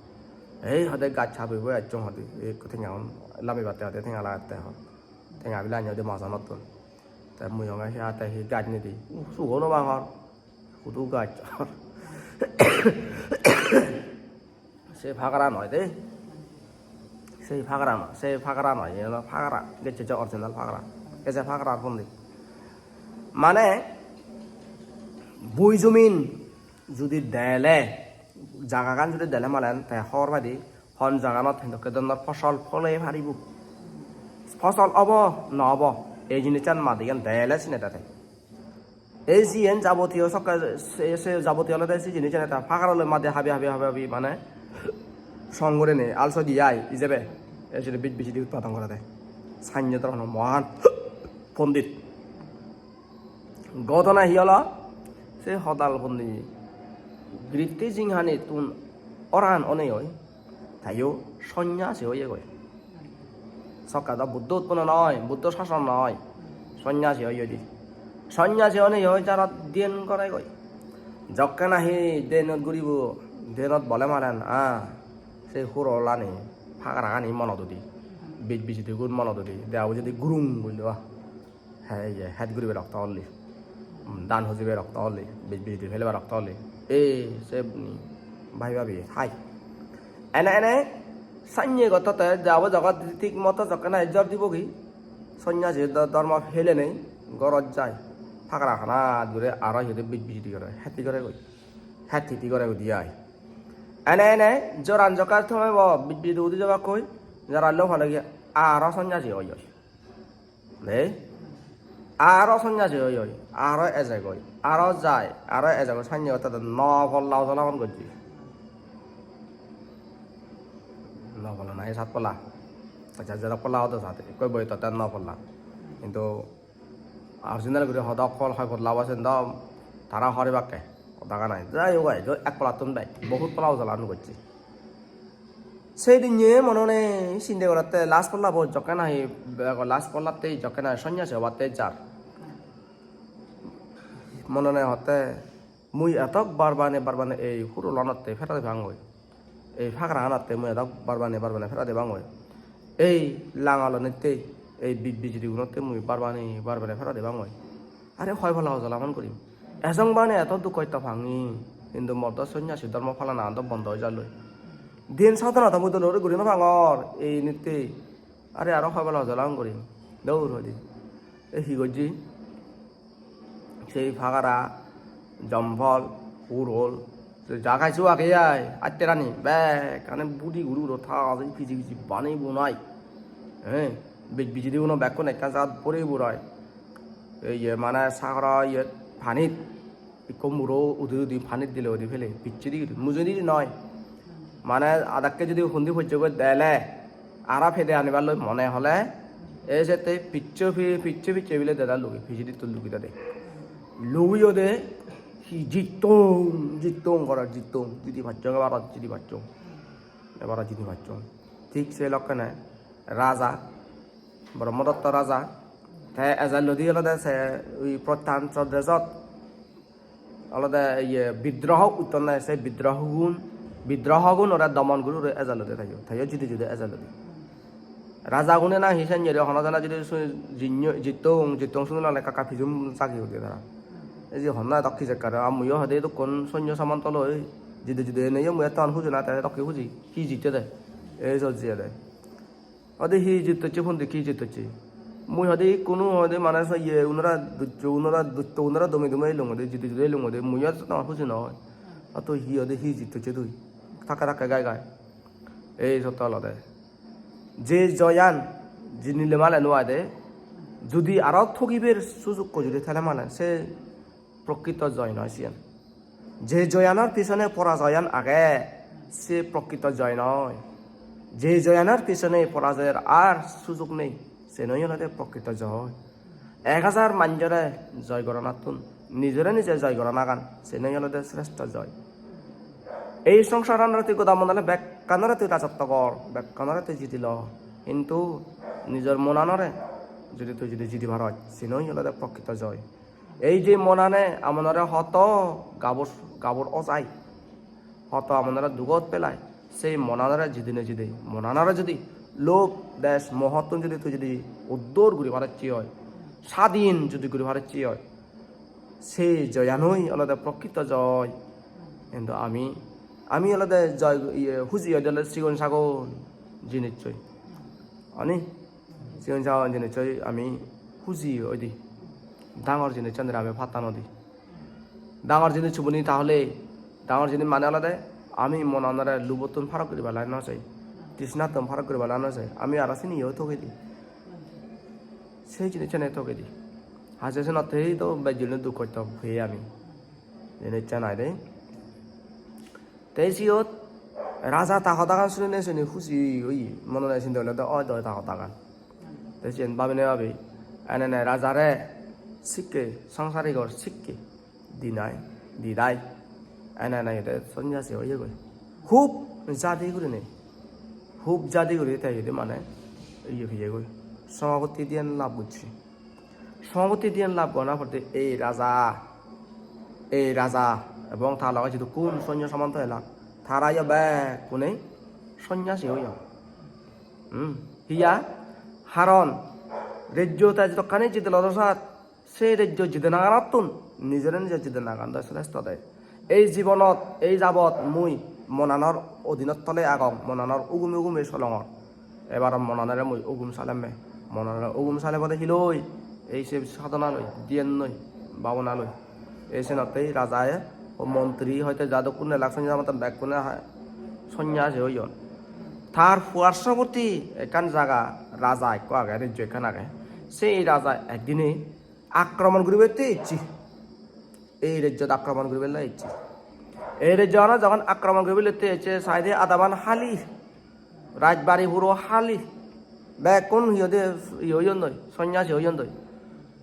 Ei hode gaj habibo ejjong hode. Ekko tenga un lamibatte hode tenga lagatte hor. Tenga bilanyo de majan ottun. Te mui onge hi ate hi gaj nidi. Uh, sugo no pangor. Hudu gaj. Se pagara noi de. Se pagara noi, se pagara noi, iyen olo pagara. Gecche je original pagara. Ei je pagara pondi. Mane, bui jomin judi dele, jagagan judi dele malen, te hobor paide, hon jaganot hindokke dhoronor fosol phole paribo. Fosol obo, no obo, ei jinissan madigan dele sine de te. Ei jiyen jabotiyo sokke, se, se jabotiyo olode se jinissan ekka pagara loi madi habi, habi, habi, habi, mane song gurinei also di ai ijebe. Ei sini bij bijedi utpadon gorede. Sanye dhoronor mohan pondit. Ghotona hi olo? Se Hodal pondi gritti jinghanittun oran onei oi. Teyo sonyasi oyegoi. Sokke do Buddho utponno noi, Buddho sason noi. Sonyasi oyedi. Sonyasi onei oi jara dhyan goregoi. Jokke nahi dhyanot guribo, dhyanot bole maren, ah, se hurolani, pagaragani monot udi. Bij bijedigun monot udi. Deba bujedi gurung gullo, ah. He, iye, het guribar okto olli. Hmm, dan hujibar okto olli. Bij bijedi pelebar okto olli. E, se buni bhabi bhabi hai. Ene ene sanye gotto te jabo jagat thik moto jokke nahi jor dibogi. Sonyasi do-, dhormo pele nei, gorot jai. Pagra hanat guri aro hi hoide bij bijidi gore, heti gore goi. Heti heti gore goi di ai. Ene ene joran jokke thomebo, bij bijidi udi jebak koi. Jara lo phone gi aro sonyasi oi oi. Dei. Aro sonyasi oi oi, aro ejegoi, aro jai, aro ejegoi, sanye otte no polla ujalagun gojje. No polla nahi sat polla. Accha, jero polla odo sat, ikkoi boi totte no polla. Hintu original guri hodok pol hoi polla obo sen do tara horibakke. Hodaga nai. Jai hok, ai, jo ek pollattun bej, bohut polla ujalagun gojje. Sei dinne monone sinde goratte last polla bo jokke nahi, bego last pollatte jokke nahi sonyasi obatte jar. Monone hotte mui etok barbane barbane ei hurulanotte ferade pangoi. Ei pagrahanatte mui etok barbane barbane ferade pangoi. Ei langalonitte, ei bij bijidigunotte mui barbane barbane ferade pangoi. Are hoi polla ujalagun gurim. Ejong bane eto duk hosto pangi, hintu mor do sonyasi dhormo palana do bondo oi jalloi. Diyen sadhana do mui dole guri guri no pangor, ei nitte. Are aro hoi polla ujalagun guri. Deur hoide. E hi gojji? Sei pagara, jompol, hurol, se ja kai su age ai, atterani, bekkani budi guri guri ta age piji piji bani bunai. Eh, bij bijidi uno bekkun ekkan jagat puri burai. Ei ye mane sagoro ye panit ikko muro udi udi panit dile udi pele, pijedi udi, mujungedi noi. Mane adakke judi hundi pojjegoi dele, aro pede anibar loi mone hole, ei sette picche pi-, picche picche bile deda lugi, pijedi tun lugi dede. Lugi ode hi jittong, jittong gorer jittong, jidi pacchong ebarot jidi pacchong, ebarot jidi pacchong. Thik se lokkene raja, Brahmadatta raja, te ejellodi olode se ui Prottan Sodrejot olode iye bidroho uttonne, se bidrohogun, bidrohogunore domon guri guri ejellodi tayo, tayo jide jide ejellodi. Rajagune nahi senyere hono jana jide su-, jinyo-, jittong, jittong sunonale ekka ekka pijum sagi ude tara. Ei je honna edok kijekkare, a muiyo hoide edokkun sonyo samanto loi, jide jide eneyo mui etton huji na, te edokke huji, hi jitte de, ei sot jiyede. Hoide hi jittocche, pundi hi jittocche. Mui hoide ikkunu hoide mane se iye unore dutto, unore dutto, unore dumi dumi elung hoide, jidi jidi elung hoide, mui ar toma huji no oi. Ar tui hi hoide hi jittocche tui. Thakke thakke gai gai. Ei sotto olode. Je joyan, jini lemale no aide, judi aro thogiber sujukko judi thele mane, se prokrito joy noi siyan. Je joyanor pisone porajoyan age, se prokrito joy noi. Je joyanor pisone porajoyor ar sujog nei, senoi olode prokrito joy. Ek hajar manjore joy goranattun nijore nije joy goranagan, senoi olode sreshto joy. Ei songsaranore tui goda monale bekkanore tui rajotto gor, bekkanore tui jidi lo. Hintu nijor monanore judi tui judi jidi paroj, senoi olode prokrito joy. Ei je monane amonore hoto gabur, gabur ojai, hoto amonore dugot pelai, sei monanore jidine jide, monanore judi lobh, desh, mohottun judi tui judi uddor guri parocche oi, sadin judi guri parocche oi, sei joyanoi olode prokrito joy. Hintu ami, ami olode joy, iye, huji oide olode sigon sagon jinissoi. Ani? Sigon sagon jinissoi ami huji oide. Dangor jinissanire ami patta no di. Dangor jinis huboni tahole, dangor jinis mane olode ami monanore lubottun parok guribar lai no sai, trisnattun parok guribar lai no sai. Ami aro siniyo thogei di. Sei jinissani thogei di. Haje senottei do bejjolino duk hosto pei ami. Jinissan ai de. Te siyot raja ta hodagan sunine suni huji oye, monone sinde olode oi do ta hodagan. Te siyen babine babi, enene rajare sikke, songsarigor sikke dinai, didai, enene iyot sonyasi oyegoi. Hub jadi gurinei, hub jadi guri te iyot mane iye peyegoi, somapotti diyan lab gocche. Somapotti diyan lab gorana porte ei raja, ei raja ebong ta loge jidukkun sonyo samanto elak, tara yo bekkune sonyasi oyon. Hmm, hiya? Haron rejjo te jidokkani jidelo do sat, se rejjo jidenaganottun nijore nije jidenagan do sreshto de. Ei jibonot, ei jabot mui monanor odinot tole agong, monanor ugume ugume solongor. Ebar monanore mui ugum salemme. Monanore ugum salebode hiloi? Ei se sadhonaloi, dhyanloi, bhabonaloi. Ei senottei rajaye o montri hoite jadokkun elak sonnyasi, motte bekkune ha-, sonnyasi oyon. Tar parshoborti ekkan jaga, raja ekko age, rejjo ekkan age. Sei raja ekdine akromon guribatte ecche. Ei rejjot akromon guribelle ecche. Ei rejjoanot jokhon akromon guribelle ecche, saide adaman hali, rajbari puro hali. Bekkun hi hoide, hi oyon doi, sonnyasi oyon doi.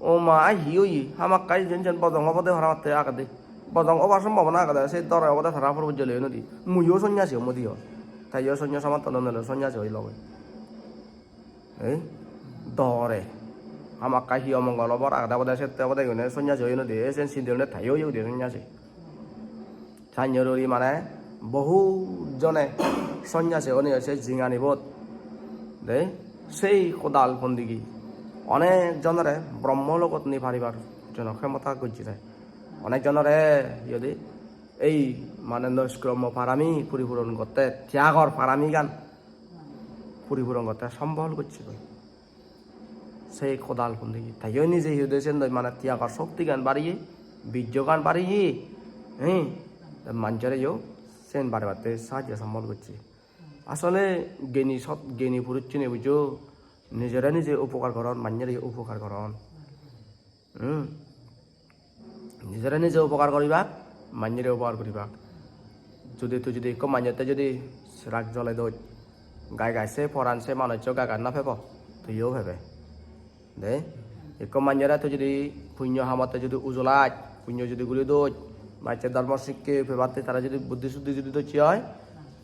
O ma, ai hi oye, hamakkai jiyen jiyen bojong obode parapang te agede. Bojong obar sombhabona agede, se dore obode tara puro joleyonde. Muiyo sonnyasi ommodi hon. Te iyo sonnyo samatto nw nele sonnyasi oi logoi. Ei, dore. Hamakkai hi omongol obor agede obode, sette obode gune sonnyasi oyon de, sen sinde gune tayo oye de sonnyasi. Sannyor guri mane bohut jone sonnyasi one se jinganibot. De, sei kodal pondigi onek jonore Brahmo logot ni paribar jono khemota gojje de. Onek jonore iyot ei mane noiskromo parami puripuron gotte, tyagor paramigan puripuron gotte sombol gocchegoi. Sei kodal pondigi. Tayo nije hi hoide sen doi mane tyagor shoktigan bariye, bijjogan bariye, eh, te manjoreyo sen baribatte sahajjo sombol gocche. Asole geni sot, geni purushune bujo, nijore nije upokar goron, manjoreyo upokar goron. Hmm. Nijore nije upokar guribak, manjore upokar guribak. Judi tui judi ekko manjotte judi serak jole doj, gai gai se poran se manuccho gai gai no pebo, tuiyo pebe. De, ekko manjore tui judi punyo hamotte judi ujolaj, punyo judi guri doj, bacche dhormo sikke pebatte tara judi buddhi suddhi judi docche oi,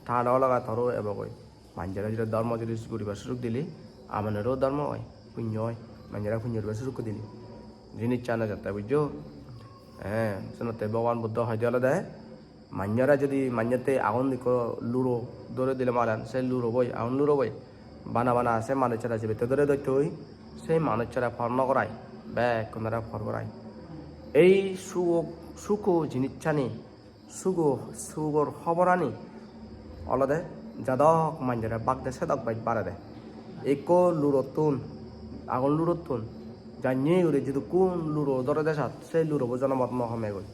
ta loge loge toro ebogoi. Manjore judi dhormo judi guribar sujog dile, amonoro dhormo oi, punyo oi, manjore punyo guribar sujog dile. Jinissan ejette bujjo? Eh, senotte Bhogoban Buddho hoide olode, manjore judi manjotte agun ikko luro dore dile malen, se luro boi, agun luro boi. Bana bana se manuchchore jibette dore dottoi, se manuchchore por no gorai, bekkunore por gorai. Ei suk, suko jinissani sugo, sugor hoborani olode jedok manjore bak de sedok bej barede. Ekko lurottun, agun lurottun, janye guri jidukkun luro dorede sat, se lurobo jonomot no homegoi.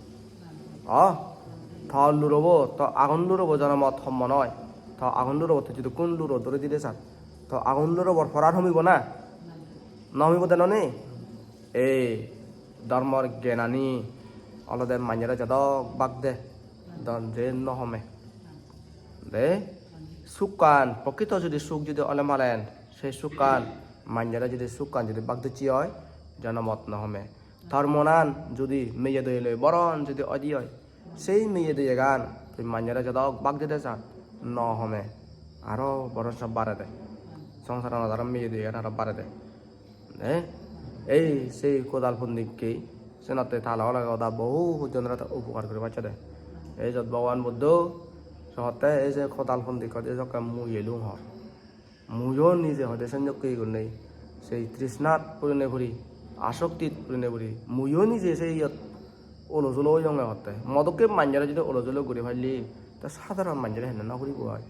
O, to lurobo, to agun lurobo jonomot hommo noi. To agun lurobo to jidukkun luro dore dide sat, to agun lurobor poran homibo na? No homibo de noni? Ei dhormor gyanani olode manjore jedok bak de, don je no home. De, sukkan, prokrito judi suk judi ole malen, se sukkan, manjore judi sukkan judi bak docche oi, jonomot no home. Tor monan judi meye doye loi boron judi odi oi, sei meye doyegan tui manjore jedok bak dide sat, no home, aro boron sab barede. Songsaranot aro meye doyegan aro barede. Eh? Ei sei kodal pondikke, senotte ta loge loge oda bohut jonore ta upokar guri pacchede. Ei jot Bhogoban Buddho sohotte ei je kodal pondikko je jokke mui elung hor. Muiyo nije hoide senjokke gurinei sei trishnat purinei puri, asoktit purinei puri, muiyo nije sei iyot olo solo oyonge hotte. Mo dokke manjore jodi olo solo guri palle, te sadharon manjore henne no guribo ai.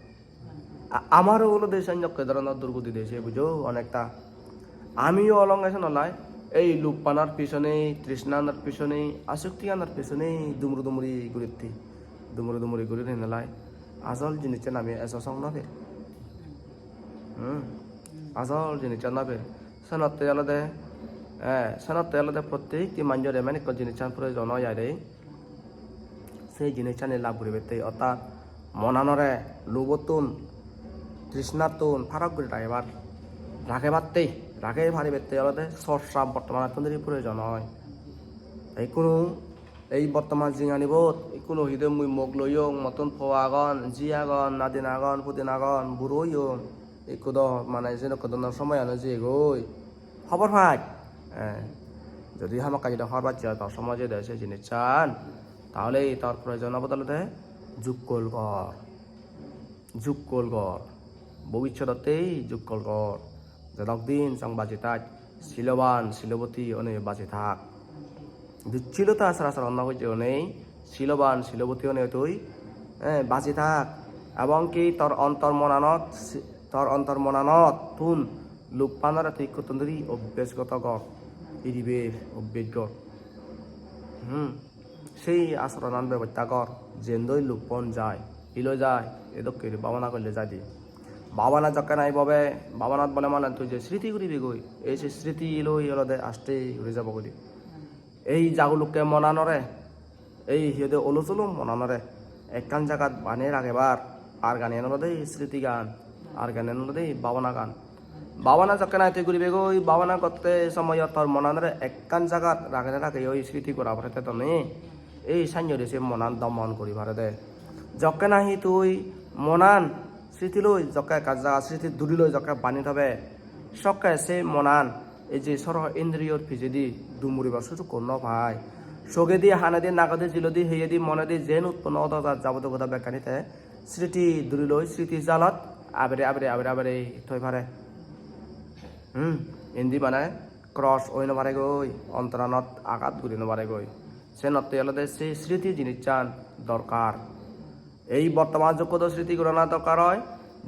A-, amaro olode senjokke dhoronor durgoti de se bujo onekta. Amiyo olonge senolai, ei luppanor pisonei, trishnanar pisonei, asoktiganor pisonei dumuri dumuri guritte. Dumuri dumuri guri hinelai. Asol jinissan ami ejo song no per. Hmm. Asol jinissan no per. Senotte olode, eh, senotte olode prottekti manjore eman ekko jinissan proyojon oi ai de. Sei jinissani lab guribatte, ortat monanore lubottun, trishnattun parok guri ragebar, ragebatte, ragei paribatte olode sorsa bortomanottun dhuri proyojon oi. Te ikkunu ei bortoman jinganibot ikkunu hide mui mok loyong, mottun po agon, ji agon, nadin agon, pudin agon, buro oyong. Ikku do mane senokko dhoronor somoyan oi jeyegoi. Hobor pai. Eh, jodi hamakkai jodi hobor pacche tor somoy jeyede se jinissan, tahole tor proyojon obode olode jukkol gor. Jukkol gor. Bobissodottei jukkol gor. Jedok din song baji thak, siloban, siloboti onei baji thak. Dussilo ta sara sara no gojje onei, Siloban, siloboti onei tui, eh, baji thak. Ebong ki tor ontor monanot, tor ontor monanot tun luppanore tui ikkottun dhuri obbesgoto gor, iriber obbes gor. Hmm. Sei asoronan bebosta gor, jendoi luppon jai, hiloi jai, edokke guri bhabana golle jai de. Bhabana jokke nahi bobe, bhabanat bole mane tui je sriti guribegoi, ei se sriti loi olode aste guri jabogoi de. Ei jagulukke monanore, ei hi hoide olo solo monanore ekkan jagat bane ragebar arganiyan olode sritigan, arganiyan olode bhabanagan. Bhabana jokke nahi tui guribegoi, bhabana gotte somoyot tor monanore ekkan jagat ragene rageyoi sriti gora porede tone, ei sannye guri se monan domon guri porede. Jokke nahi tui monan sriti loi jokke ekkan jagat sriti duri loi jokke bani thobe, sokke se monan ei je soro indriyor pijedi dumuribar sujukko no pai. Sogedi, hanedi, nagedi, jiledi, heyedi, monedi jen utponno odo jat jabotiyo hoda bekkani te sriti duri loi, sriti jalot abere, abere, abere, abere thoi pare. Hmm, indi mane cross oi no paregoi, ontoranot agat guri no paregoi. Senotte olode se sriti jinissan dorkar. Ei bortoman jukko do sriti gorana dorkar oi.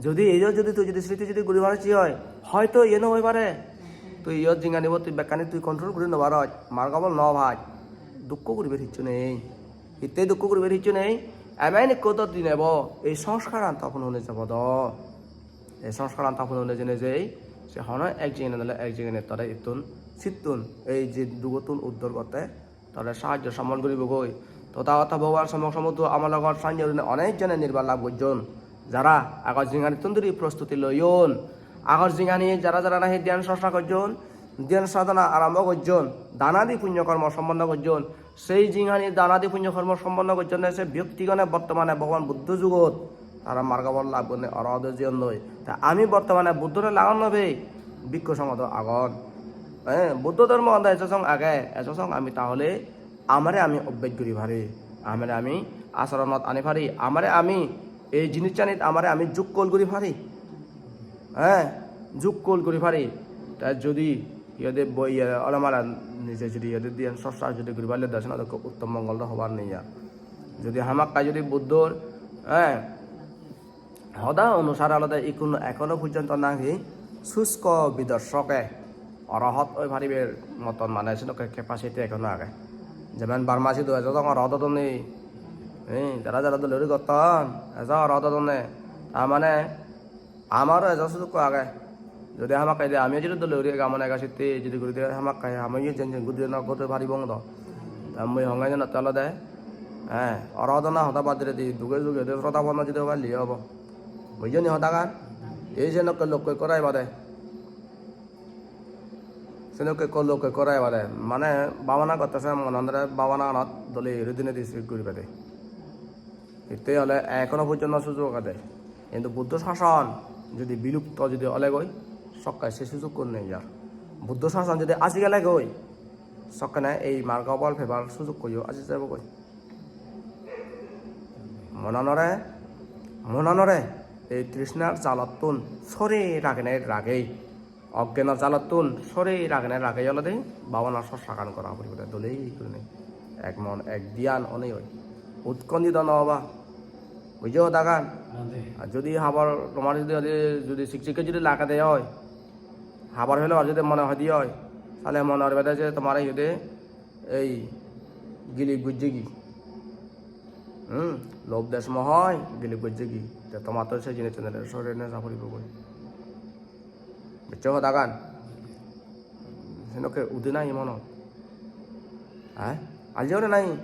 Jodi eyo jodi tui jodi sriti jodi guri paros oi, hoito iye no oi pare. Tui iyot jinganibo tui bekkani tui control guri no paros, margobol no pai. Dukko guribar hissu nei. Hittei dukko guribar hissu nei. Emen ikko do din ebo, ei sanskaran to punone jabo do. Ei sanskaran to punone jene jei, se hono ek jingene nole ek jingene tore ittun sittun ei je dugottun uddor gotte tore sahajjo sommon guribogoi. Tothagoto Bhogoban Sommok Sombuddho ama logot sannye gurinei onek jone nirban lab gojjon. Jara agor jinganittun duri prostuti loyon, agor jingani jara jara nahi dhyan sosra gojjon, dhyan sadhana arambo gojjon, danadi punyo kormo somponno gojjon, sei jinghani danadi punyo kormo somponno gojjonde se byoktigune bortomane Bhogoban Buddho jugot tara margobol lab gurinei orohot oi jeyondoi. Ta ami bortomane Buddhore lagon no pei, bhikkhu songho do agon. Eh, Buddho dhormo honde ejo song age, ejo song ami tahole amare ami obbej guri pari, amare ami asoronot ani pari, amare ami ei jinissanit amare ami jukkol guri pari. Eh, jukkol guri pari. Te jodi iyot boi, iye, ole male nije jodi iyot diyan sorsa jodi guri parle de, seno dokke uttom mongol do hobar nei ar. Jodi hamakkai jodi Buddhor, eh, hoda onusare olode ikkunu ekhono porjonto nahi susko bidorsoke orohot oi paribar moton mane sedokke capacity ekhono age. Jemon Burma sidu ejo song orohot odonne, eh, jara jara dole guri gotton, ejo orohot odonne. Ta mane amaro ejo sujukko age. Jodi hamakkai de, amiyo jodi dole guri ega mone ega sitte jodi guri de hamakkai, amiyo jen jen guri de no guri paribong do. Ta mui honge jenotte olode, eh, orohot ona hoda bad dire di, duge juge de srodaponno jodi obar liye obo. Bujjo ni hodagan? Ei jenokke lokko ekko rai bade. Senokke ekko lokko ekko rai bade. Mane bhabana gotte se monanore bhabanaganot dole guri dinedi sik guri pede. Hitte ole ekhono porjonto sujog age. Hintu Buddho sason jodi bilupto jodi olegoi, sokke se sujukko nei ar. Buddho sason jodi aji gelegoi, sokkene ei margo phol pebar sujukkoyo aji jebogoi. Monanore, monanore ei trishnar jalottun sore ragene ragei, oggeno jalottun sore ragene ragei olode bhabana sorsagan gora puribo de dole gurinei. Ek mon, ek dhyan onei oi. Utkondito no oba. Bujjo hodagan? Ar jodi habor tomar jodi, jodi, jodi siksekke jodi lagede oi, habor pele jodi mone hoide oi, tale mone horbe de je tomar iyot ei gilip gojjegi. Hmm, lob desh moho gilip gojjegi. Te tomattun se jinissan sore neja puribogoi. Bujjo hodagan? Senokke ude nahi monot? Hai? Aljeo nahi?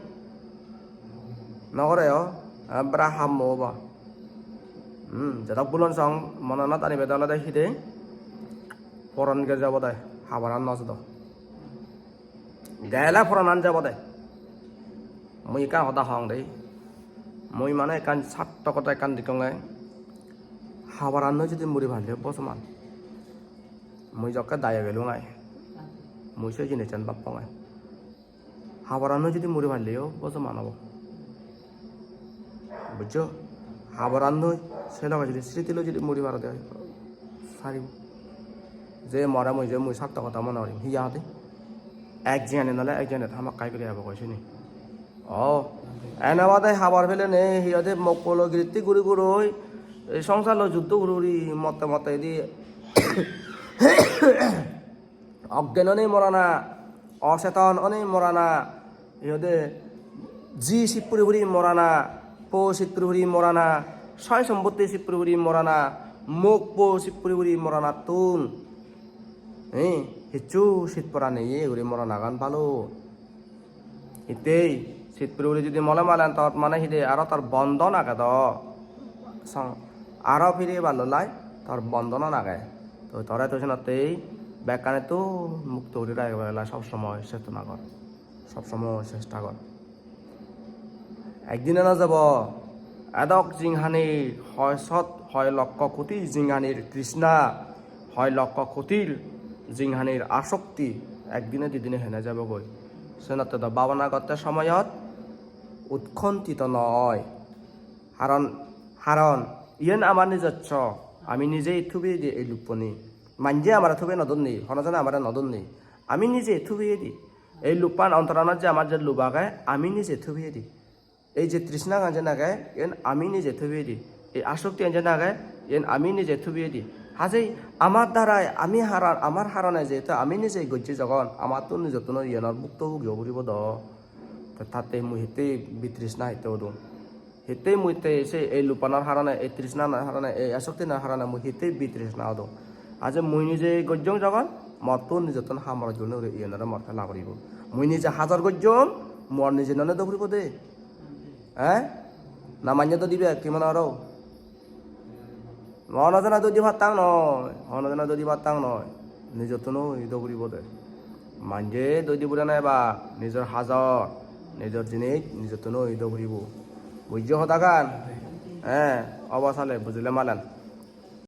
No gore o? Bara hammo obo. Hmm, jodok bulon song monanot anibede olode hide? Poran ge jabo de, habaran no jodo. Gele poranan jabo de. Mui ekkan hoda hong de. Mui mane ekkan sartokota ekkan dekkonge. Habarannoi jodi muri palle bojoman. Mui jokke dayo gelung ai. Mui se jinissan bappong ai. Habarannoi jodi muri palleyo bojoman obo. Bujjo? Habarannoi se loge jodi sritiloi jodi muri parode oi, saribo. Je more mui je mui sartokota mone gorim, hi jani? Ek jiyani nole ek jiyani hamakkai guri ebo goi sini. O, ene bade habar pelene, hi hoide, mok polo giritti guri guroi, ei songsar loi juddo guri guri, motte motte idi oggen onei morana, oseton onei morana, hi hoide, ji sit puri puri morana, po sit puri puri morana, soy sompotti sit puri puri morana, mok po sit puri puri moranattun, eh, hissu sit pora neye guri moranagan balo. Hittei, sit puri puri judi mole malen, tor mane hide aro tor bondon age do. Song, aro pire ballo lai tor bondonan age. To tore to senottei bekkani to mukto guri ragibar lai sob somoi chetona gor. Sob somoi chesta gor. Ekdine no jabo, edok jinghani, hoi sot, hoi lokko koti jinghanir trishna, hoi lokko kotir jinghanir asokti ekdine didine hene jabogoi. Senotte do bhabana gotte somoyot utkontito no oi. Haron, haron, iyen amar nijosso, ami nijei thubeyede ei lupponi. Manje amare thubei no donni, hono jone amare no donni. Ami nije thubeyede. Ei luppan ontoranot je amar je lup age, ami nije thubeyede. Ei je trishnagan jen age, iyen ami nije thubeyede. Ei asoktiyan jen age, iyen ami nije thubeyede. Hajei amar darai, ami haran, amar harone jehetu ami nije gojje jogon, amattun nijottun iyenor buktobugi o puribo do. Te tatte mui hittei bitrishna hitte odung. Hittei mui te se ei luppanor harone, ei trishnanar harone, ei asoktinar harone mui hittei bitrishna odung. Aje mui nije gojjong jogon, mottun nijottun hamorot gurine guri iyenore mor pela puribo. Mui nije hajor gojjong, mor nije none do puribo de. Eh? Na manye do dibe, ki mone horo? Hono jone do di pattang noi, hono jone do di pattang noi. Nijottun oi do puribo de. Manje do di pure na eba, nijor hajor, nijor jinis, nijottun oi do puribo. Bujjo hodagan? Eh, obo sale, bujile malen.